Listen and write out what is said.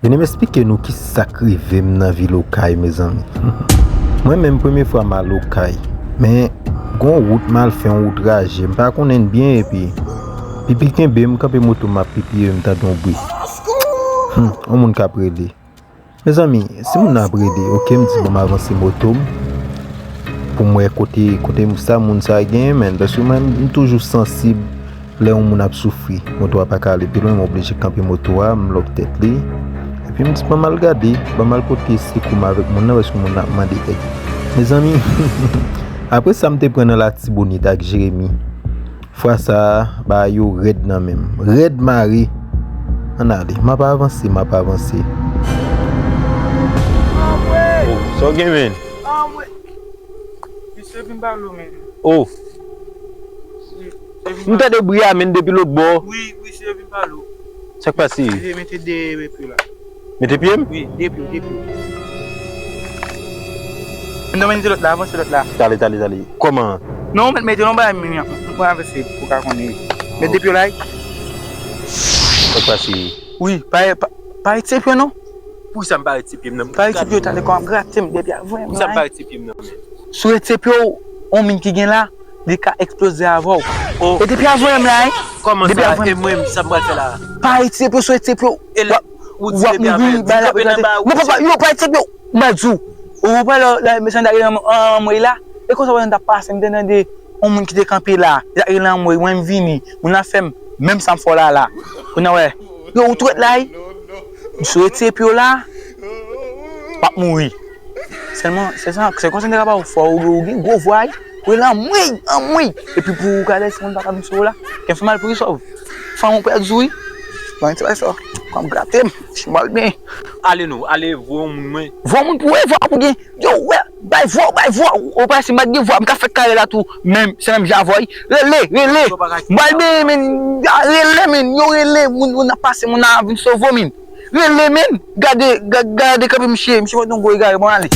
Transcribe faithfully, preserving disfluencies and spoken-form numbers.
Vini m esplike nou kisa k rive m nan vil Okay, mezanmi. Mwen menm, premye fwa m al Okay, men gon wout m al fè, yon wout raje, m pa konnen l byen, epi pipi kenbe m, m kanpe moto m ap pipi, epi m tande yon bri. Hmm, yon moun k ap rele. Mezanmi, si moun nan ap rele, oke, m di bon, m avanse moto m pou m wè kote, kote sa moun sa genyen, men, paske mwen, m toujou sansib. Lè yon moun ap soufri, moto a pa ka ale pi lwen, m oblije kanpe moto a, m lòk tèt li. Epi m di, ban m al gade, ban m al pote sekou m avèk moun nan, paske moun nan ap mande èd. Mezanmi, apre sa m te pran nan Latibonit ak Jeremi. Fwa sa a, bagay yo rèd nan men m. Rèd mare. Ann ale, m ap avanse, m ap avanse. Oh, sa w gen, men? Misye vin pale w, men. Oh, m tande bri a, men, depi lòt bò. Wi, wi, misye vin pale w. Sa k pase? Misye mete de pye la. Mete pye m? Wi, de pye, de pye. Non, men, mete lòt la, avanse lòt la. Tale, tale, tale. Kòman? Non, mete, mete non, bay mi, mwen avanse pou ka konnen. Mete de pye la. Sa k pase? Wi, pa, pa, pa retire pye non. Poukisa m pa retire pye m nan? Pa retire pye, tande kòman ap grate m depi avan. Poukisa m pa retire pye m nan, men? Si w retire pye w, yon min ki gen la, li ka eksploze avè w. Oh. E depi avan m la, hein? Kòman Depi sa? avan E mwen, sa m pral fè la? Pa retire pye, si w retire pye w, E lè ou w ap tire pye a, mouri, men, bay la kanpe nan ba ou. Non, papa, yo pa retire pye w. Mwen di w, ou pa lè, lè, mesye, ta rele anmwey la. E konsa, w ap pase, m te tande yon moun ki te kanpe la. Li ta rele anmwey, mwen, m vini. Moun nan fè m, menm sa m fè w la, la. Kounye a, wè. Yo, ou twèt la, wi. Si w retire pye w la, w ap mouri. Sèlman, se sa, se konsa nèg ap ba w fò, ou, ou gen gwo vwa, wi. Ou rele anmwey, anmwey. Epi pou ou gade si moun pa ka vin sou ou la, kè fè mal pou Christophe. Fanm ou pèdi, wi. Ban ti bagay sa, kòm grate m, si m al byen. Ale non, ale voye yon moun mwen. Voye yon moun pou, wi, voye pou gen. Yo, wè, bay vwa, bay vwa. Ou pa si m pa t gen vwa, m ka fè kare la tou. Menm, se menm jan avè w. Rele, rele. M al byen, men, rele, men. Yo, rele, moun, moun ap pase, moun ap vin sove w, men. Rele, men. Gade, ga- gade kanpe misye, misye fè yon gwo egare, bon, ale.